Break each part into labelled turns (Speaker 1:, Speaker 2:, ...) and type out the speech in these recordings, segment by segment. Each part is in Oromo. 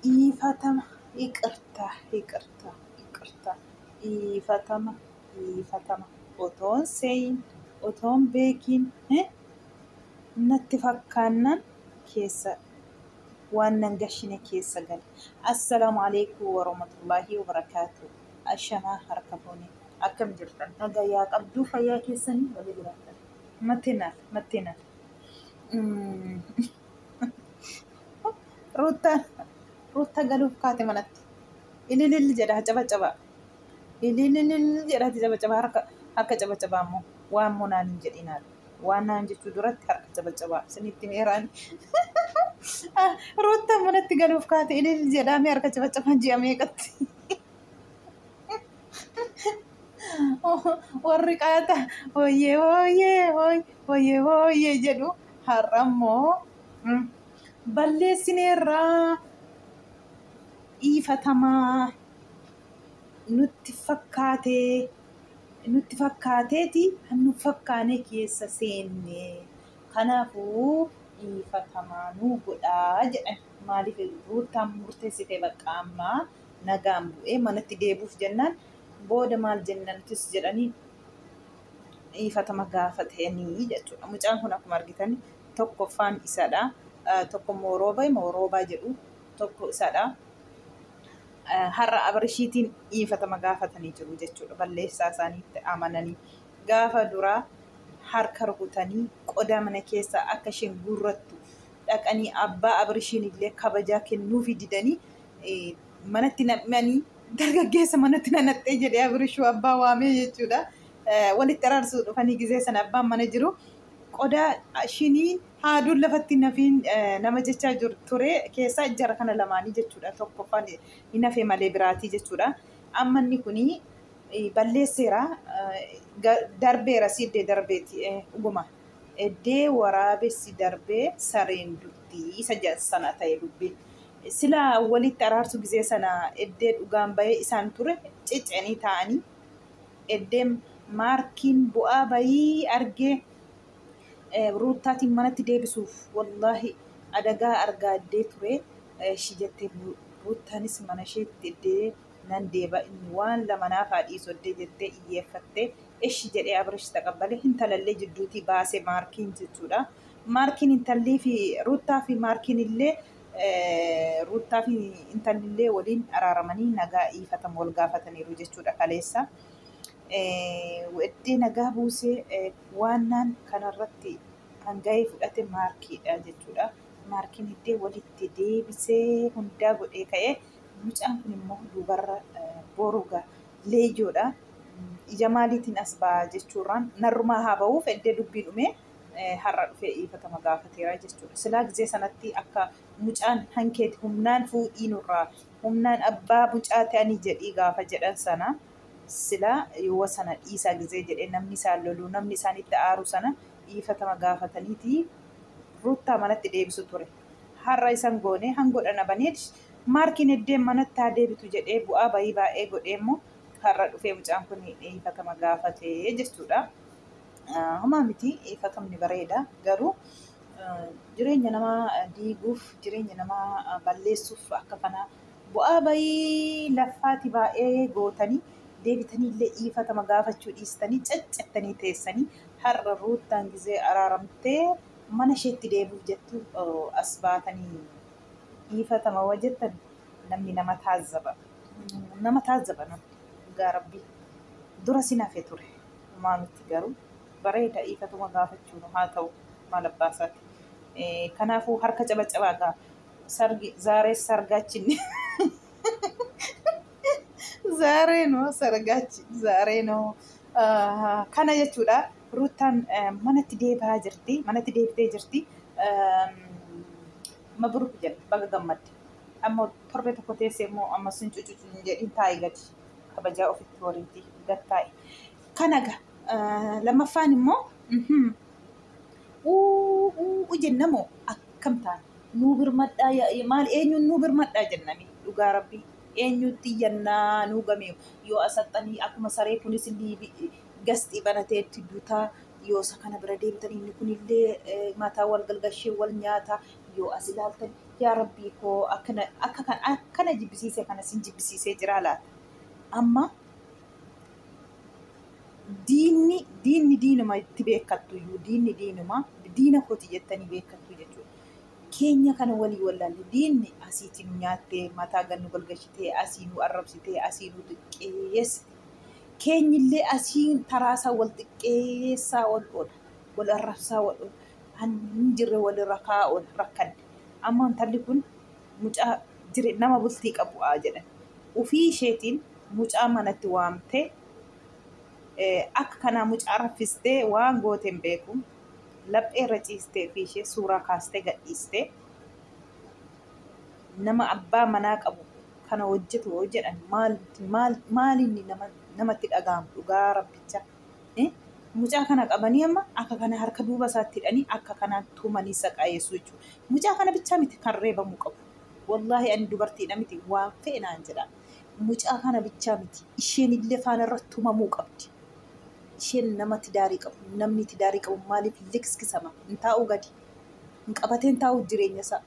Speaker 1: Dhiifatama, ይቅርታ, ይቅርታ, ይቅርታ, dhiifatama, dhiifatama. Otoon seeyin, otoon beekiin natti fakkaannan keessa waan nan gashine keessa gale. Assalaamu alaikum warahmatullaahi wabarakaatu. Ashamaa harka fuune, akkam jirtan? Nagayaa qabduu, fayyaa keessanii walii jiraattan. Mattinaaf mattinaaf. Ruuttaan Ruutta galuuf kaate manatti. Ililil jedha cabacaba. Ililil jedha cabacaba, harka harka cabacaba immoo waan moo naan hin jedhinaa. Waan naan jechuu duratti harka cabacaba. Isinitti meeraan. Ruuttaan manatti galuuf kaate, ililil jedhaa mee harka cabacabaa ji'a meeqatti. Warri qaata hooyyee hooyyee hooyyee hooyyee jedhu har'ammoo balleessineerraa, dhiifatamaa, nutti fakkaatee nutti fakkaateeti kan nu fakkaane keessa seenne, kanaafuu dhiifatamaa nuu godhaa jedhan. Maaliif Ruuttaan murteessite bakka ammaa nagaan bu'ee manatti deebi'uuf jennaan booda maal jenna nutis jedhanii dhiifatama gaafatanii jechuudha. Mucaan kun akkuma argitan tokkoffaan isadha. Tokko immoo roobaa moo roobaa jedhu tokko isadha. Har'a Abrishiitiin dhiifatama gaafatanii jiru jechuudha. Balleessaa isaaniitti amananii gaafa duraa harka rukutanii qodaa mana keessaa akka isheen guurrattu dhaqanii abbaa Abrishiin illee kabajaa kennuufi didanii manatti nam'anii dargaggeessa manatti nanaxxee jedhee Abrishuu abbaa waamee jechuudha. Walitti araarsuu dhufanii gizee sana abbaan mana jiru qodaa shinii haaduun lafatti nafiin nama jechaa jiru ture keessaa jara kana lamaanii jechuudha. Tokkoffaan hin hafee malee biraatii jechuudha. Amma inni kuni balleesseera, darbeera, si iddee darbeeti dhuguma. Iddee waraabessi darbee sareen dutti isa sana ta'e dubbiin. Sila walitti araarsu gizee sana iddee dhugaan bahee isaan ture ciccanii taa'anii iddee Maarkiin bu'aa bayii argee Ruuttaatiin manatti deebisuuf wallaahi adagaa argaa iddee ture ishii jettee, Ruuttaanis mana isheetti iddee nan deeba inni waan lama naaf haa dhiisu iddee jettee iyyeeffattee ishi jedhee Abrish taqabbale, intalallee jidduutii baase Maarkiin jechuudha. Maarkiin intallii fi Ruuttaa fi Maarkiin illee, Ruuttaa fi intallillee waliin araaramanii nagaa dhiifatamu wal gaafataniiru jechuudha kaleessa. Iddee nagaa buusee waannaan kanarratti kan gahee fudhate Maarkiidha jechuudha. Maarkiin iddee walitti deebisee hundaa godhee ka'ee mucaan kun immoo duubarra boruga leeyyoodha. Ija maaliitiin as ba'a jechuurraan narrumaa haa ba'uuf iddee dubbii dhumee har'a dhufee dhiifatama gaafateera jechuudha. Silaa gizee sanatti akka mucaan hankeeti humnaan fuudhii nurraa humnaan abbaa mucaa ta'anii jedhii gaafa jedhan sana silaa yoo sana dhiisaa gizee jedhee namni isaan loluu namni isaanitti aaru sana dhiifatama gaafataniiti Ruuttaa manatti deebisu ture. Har'a isan goone hangoodha nabaneet Maarkiin iddeen manatti haa deebitu jedhee bu'aa bayii baay'ee godhee immoo har'a dhufee mucaan kun dhiifatama gaafatee jechuudha. Homaa miti, dhiifatamni bareeda, garuu jireenya namaa diiguuf, jireenya namaa balleessuuf akka kanaa bu'aa bayii laffaati baay'ee gootanii deebitanii illee dhiifatama gaafachuu dhiistanii caccattanii teessanii har'a Ruuttaan gizee araaramtee mana isheetti deebi'uuf jettu as baatanii dhiifatama wa jettan namni nama taazzaba. Nama taazzaba namni dhugaa rabbii. Dura sin hafe ture. Homaa miti, garuu bareeda dhiifatuma gaafachuun haa ta'u maal abbaa isaati. Kanaafuu harka cabacabaa gaa sargi zaaree sargaachin ዛሬ ነው ሰርጋችን ዛሬ ነው kana jechuudha. Ruuttaan manatti deebi'aa jirti. Manatti deebitee jirti. Mabruuk jedha, baga gammadde. Amma torbee tokko teessee immoo amma sun cucucu hin jedhin, taa'i gadi. Kabajaa ofitti horiiti gad taa'i. Kana gaa lammaffaan immoo uu jennamoo akkam ta'a? Nuu birmadhaa maal, eenyuun nuu birmadhaa jennami dhugaa rabbii. Eenyutti iyyannaa nuu gameewu yoo asaxxanii akkuma saree kunis gasxii banateetti dutaa yoo isa kana bira deemtan inni kunillee mataa wal galgashee wal nyaata yoo as ilaaltan Yaa Rabbii koo, akkana jibbisiise kana sin jibbisiisee jira laata? Amma diinni diinuma itti beekattu iyyuu, diinni diinuma, diina kooti jettanii beekattu jechuudha. Keenya kana walii wallaalle, diinni asiitti nu nyaattee, mataa gad nu galgalchitee, asii nu arrabsitee, asii nu xiqqeessite. Keenyillee asiin taraasaa wal xiqqeessaa wal oola, wal arrabsaa wal oola. Hin jirre walirra kaa'aa oola rakkanne. Amma intalli kun mucaa jire nama bultii qabu haa jedhan. Ufii isheetiin mucaa manatti waamtee, akka kanaa mucaa raffistee, waan goote hin beeku. Laphee irra ciistee fi ishee suuraa kaastee gadhiistee, nama abbaa manaa qabu kana hojjetu yoo jedhan maal maal maalinni namatti dhaga'amu dhugaa rabbicha? Mucaa kana qabanii amma akka kana harka duuba isaatti hidhanii akka kanaan tumanii saqaayeessu jechuudha. Mucaa kana bichaa miti kan reebamuu qabu. Wallaahi ani dubartiidha miti, waan fe'e naan jedha. Mucaa kana bichaa miti, isheen illee faana irra tumamuu qabdi. Isheen nama tidaarii qabu, namni tidaarii qabu maaliif likiskisama? Hin taa'u gadi. Hin qabateen taa'u jireenya isaa.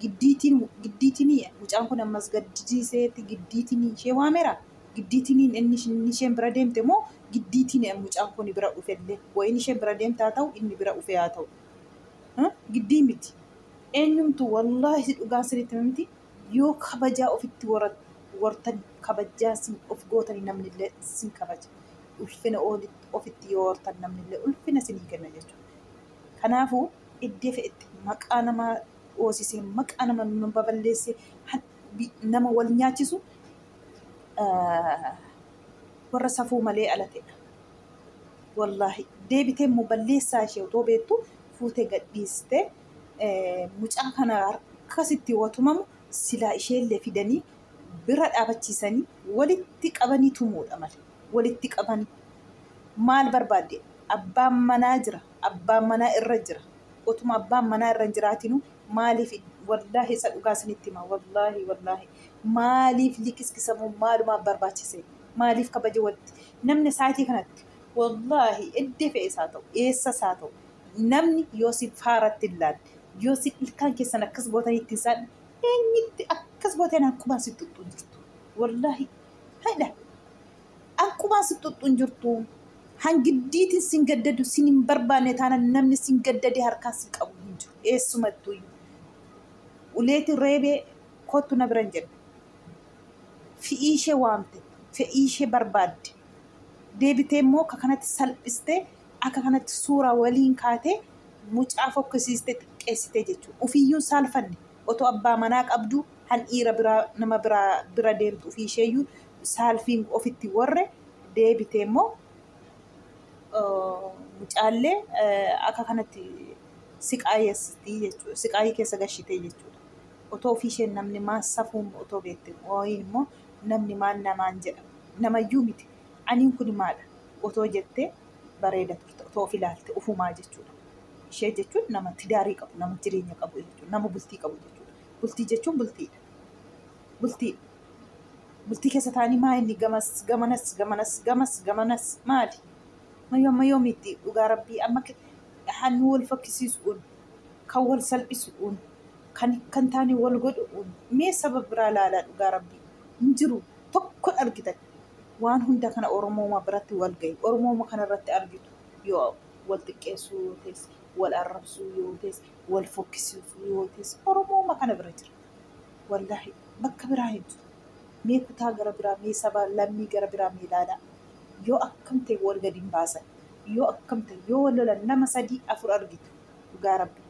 Speaker 1: Giddiitiin giddiitiin mucaan kun ammas gaddisiiseetti giddiitiin ishee waameera. Giddiitiin inni isheen bira deemte moo giddiitiin mucaan kun bira dhufellee, wayin isheen bira deemte haa ta'u, inni bira dhufe haa ta'u. Giddii miti. Eenyumtu wallaahi dhugaan sirriitti miti, yoo kabajaa ofitti wartan, kabajaa sin of gootanii namnillee sin kabaja. Ulfina ofitti yoo hortan namnillee ulfina sinii kenna jechuudha. Kanaafuu iddoo fe'etti maqaa namaa dhoosisee, maqaa nama baballeessee, nama wal nyaachisu warra safuu malee alatedha. Wallaahi deebitee immoo balleessaa ishee otoo beektu fuutee gadhiistee, mucaa kana akkasitti yoo tumamu silaa isheellee fidanii bira dhaabachiisanii walitti qabanii tumuudha malee. Walitti qabanii maal barbaadde? Abbaan manaa jira, abbaan manaa irra jira. Otuma abbaan manaa irra hin jiraatinu maaliif, wallaahi isa dhugaa isinitti hima, wallaahi wallaahi, maaliif likiskisamuu, maalumaaf barbaachise? Maaliif kabaja walitti namni sa'aatii kanatti, wallaahi iddoo fe'e isaa ta'u, eessa isaa ta'u, namni yoo si faaratti hin laalle, yoo si ilkaan keessan akkas gootanii ittiin isaan eenyutti akkas gooteen akkuma si xuxxu jirtu, wallaahi haidha akkuma si xuxxu hin jirtu. Hangiddiitiin sin gaddadu sin hin barbaanne taana namni sin gaddade harkaan sin qabu hin jiru eessumattuu. Uleeti reebee kottu na bira hin jedhu. Fi'ii ishee waamte, fe'ii ishee barbaadde, deebitee immoo akka kanatti salphistee, akka kanatti suuraa waliin kaatee mucaa fokkisiistee xiqqeessitee jechuudha. Ufiyyuu saalfanne, otoo abbaa manaa qabdu han dhiira biraa nama biraa bira deemtu ofii isheeyyuu saalfiin ofitti warre, deebitee immoo mucaallee akka kanatti siqaayeessitii jechuudha. Siqaayii keessa gashitee jechuudha. Otoo ofii isheen namni maal safuun otoo beekte, wayiin immoo namni maal namaan jedha, namayyuu miti, aniin kun maadha otoo jettee bareeda turte, otoo of ilaalte ufumaa jechuudha. Ishee jechuun nama tidaarii qabu, nama jireenya qabu jechuudha. Nama bultii qabu jechuudha. Bultii jechuun bultiidha. Bultii. Bultii keessa taa'anii maa inni gamas gamanas gamanas gamas gamanas maali? Mayyoo amma yoomiitti dhugaa rabbii, amma hannu wal fakkisiisuun, kan wal salphisuun, kan taane wal godhuun, mee saba biraa ilaalaa, dhugaa rabbii hin jiru tokkon argitan. Waan hunda kana Oromooma biratti wal gahe, Oromooma kanarratti argitu. Yoo wal xiqqeessuu yoo ta'es, wal arrabsuu yoo ta'es, wal fokkisiisuu yoo ta'es, Oromooma kana bira jira. Wallaahi bakka biraa hin jiru. Mee kutaa gara biraa, mee saba lammii gara biraa mee ilaalaa. Yoo akkam ta'e wal gadi hin baasan. Yoo akkam ta'e yoo wal lolan nama sadii afur argitu dhugaa rabbi.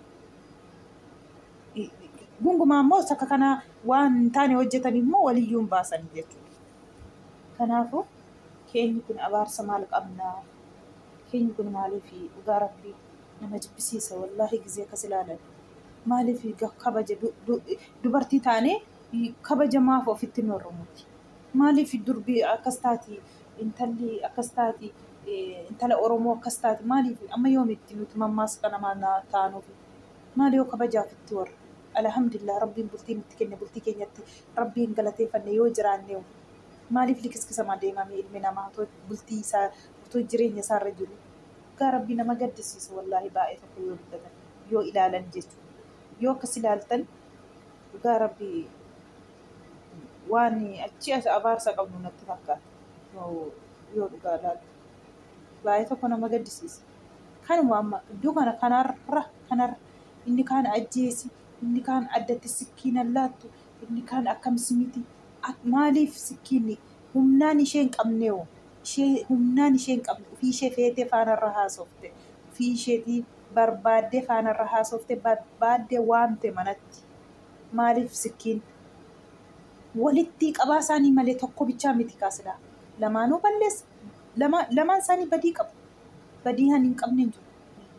Speaker 1: Gungumaa immoo akka kanaa waan hin taane hojjetan immoo waliyyuu hin baasan jechuudha. Kanaafuu keenyi kun abaarsa maal qabnaa? Keenyi kun maaliif, dhugaa rabbii nama jibbisiisa wallaahi gizee akkas ilaalan. Maaliif kabaja dubartii taanee kabaja maaf ofitti nu horrumuti? Maaliif durbi akkas taati, intalli akkas taati, intala Oromoo akkas taati, maaliif amma yoomitti nuti mammaas kana maal taanuuf? Maali yoo kabaja ofitti warra? Alhamdulillah rabbiin bultii nutti kenne, bultii keenyatti rabbiin galateeffanne yoo jiraanne, maaliif likiskisamaa deemame ilmi namaa otoo bultii isaa, otoo jireenya isaa irra jiru? Dhugaa rabbii nama gaddisiisa wallaahi baay'ee tokko yoo dubbatan, yoo ilaalan jechuudha. Yoo akkas ilaaltan Dhugaa Rabbii waan achi as abaarsa qabnu natti fakkaata. Yoo dhugaa ilaalu. Baay'ee tokko nama gaddisiisa. Kanuma amma iddoo kana kanarra kanarra inni kaan ajjeesi, inni kaan addatti sikkiina laattu, inni kaan akkamis miti. Maaliif sikkiinni humnaan ishee hin qabneewoo? Ishee humnaan ishee hin qabne, ofii ishee feetee faanarra haasofte, ofii isheetii barbaaddee faanarra haasofte, barbaaddee waamte manatti. Maaliif sikkiin? Walitti qabaa isaanii malee tokko bichaa miti kaasilaa. Lamaanuu balleessa. Lamaan isaanii badii qabu. Badii han hin qabne hin jiru.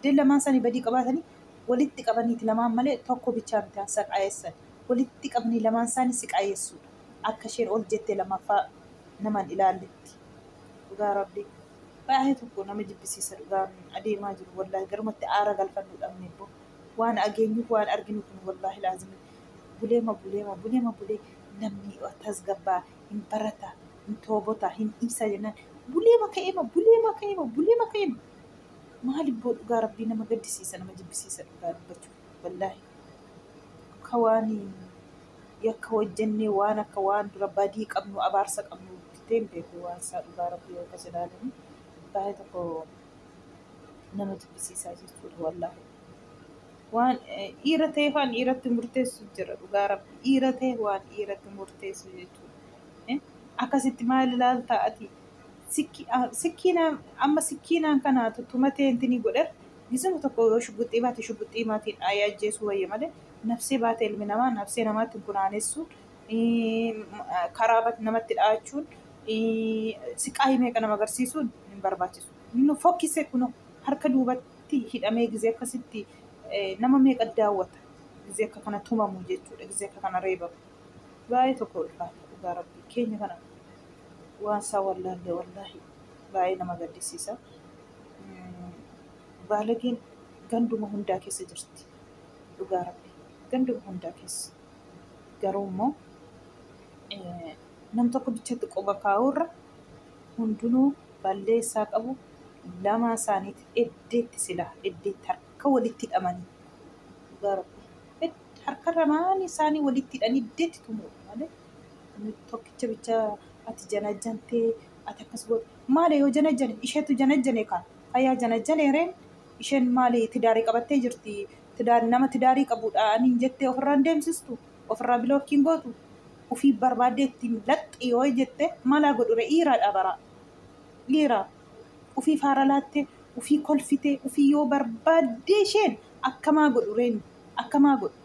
Speaker 1: Iddoo lamaan isaanii badii qabaatanii walitti qabaniiti lamaan malee tokko bichaa miti han saqaayeessan. Walitti qabanii lamaan isaanii siqaayeessuudha. Akka isheen ol jettee lamaffaa naman ilaalletti. Dhugaa Rabbii. Baay'ee tokko nama jibbisiisa dhugaan adeemaa jiru, wallaahi garumatti aara galfannu dhabne immoo waan ageenyuuf waan arginu kun, wallaahi laazimi buleema buleema buleema bulee namni tasgabbaa hin barata, hin toobota, hin dhiisa jennaan buleema ka'eema buleema ka'eema buleema ka'eema. Maal ibboo, dhugaa Rabbii nama gaddisiisa, nama jibbisiisa dhugaa dubbachuu, wallaahi akka waan yakka hojjennee, waan akka waan dura badii qabnu, abaarsa qabnu bitee hin beeku waan isaa. Dhugaa Rabbii yoo akkas ilaalanii baay'ee tokko nama jibbisiisaa jechuudha, wallaahi. Waan dhiira ta'e waan dhiiratti murteessu jira, dhugaa Rabbi dhiira ta'e waan dhiiratti murteessu jechuudha. Akkasitti maal ilaalta ati? Sikkiinaan amma sikkiinaan kana tuttumatee intini godher gisuma tokko yoo shugguxii baate shugguxii maatiin dhaayee ajjeesuu wayya malee nafsee baate ilmi namaa nafsee namaatti kunaanessuun, karaa namatti dha'achuun, siqaayii meeqa nama agarsiisuun hin barbaachisu. Inni fokkise kun harka duubatti hidhamee gizee akkasitti nama meeqa daawwata, gizee akka kana tumamu jechuudha, gizee akka kana reebamu. Baay'ee tokko ulfaata, dhugaa Rabbii keenya kana waan isaa wallaalle, wallaahi baay'ee nama gaddisiisa. Baalageen ganduma hundaa keessa jirti, dhugaa Rabbii ganduma hundaa keessa. Garuu immoo nam tokko bichatti quba kaa'urra hundinuu balleessaa qabu. Lama isaaniiti eddeetti silaa eddeetti harka walitti hidhamanii, dhugaa Rabbii harka lamaan isaanii walitti hidhanii eddeetti tumuudha malee tokkicha bicha ati janajjantee ati akkas godhe maali? Yoo janajjane isheetu janajjane kaa fayyaa janajjane reen isheen maali tidaarii qabattee jirti? Tidaarii nama tidaarii qabudha aniin jettee ofirraan deemsistu, ofirraa bilookiin gootu, ofii barbaaddee ittiin laxxi yoo jette maalaa godhure? Dhiiraadha bara, dhiira ofii faara laattee, ofii kolfitee, ofii yoo barbaaddee isheen akkamaa godhu reen? Akkamaa godhu?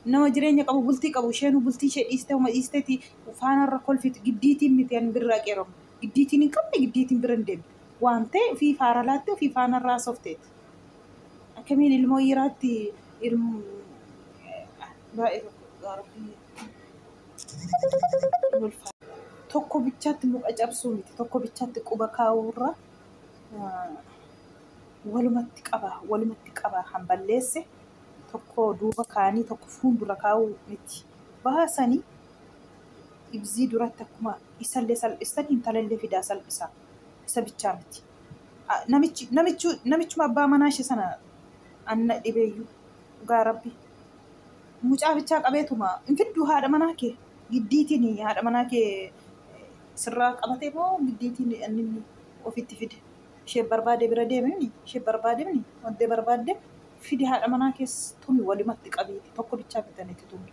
Speaker 1: Nama jireenya qabu, bultii qabu, isheen bultii ishee dhiistee uma dhiisteeti faanarra kolfitu. Giddiitiin miti an birraa qeeramu, giddiitiin hin qabne, giddiitiin bira hin deemne waan ta'e ofii faara laattee ofii faanarraa softeeti. Akkamiin ilmoo dhiiraatti ilmoo baay'ee tokko tokko bichaatti muka cabsuu miti, tokko bichaatti quba kaa'uurra walumatti qaba, walumatti qaba. Han balleesse tokko duuba kaanii tokko fuuldura kaa'uu miti. Baasanii ibzii duratti akkuma isallee salphistan intalallee fidaa salphisaa. Isa bichaa miti. Namichi namichuma abbaa manaa ishee sana anna dhibeeyyuu, dhugaa Rabbi. Mucaa bichaa qabeetuma hin fidduu haadha manaa kee giddiitiin, haadha manaa kee sirraa qabatee moo giddiitiin inni ofitti fide? Ishee barbaade bira deemni, ishee barbaademni wantee barbaadde fide, haadha manaa keessa tumi, walumatti qabiiti, tokko bichaa bitanitti tumtu.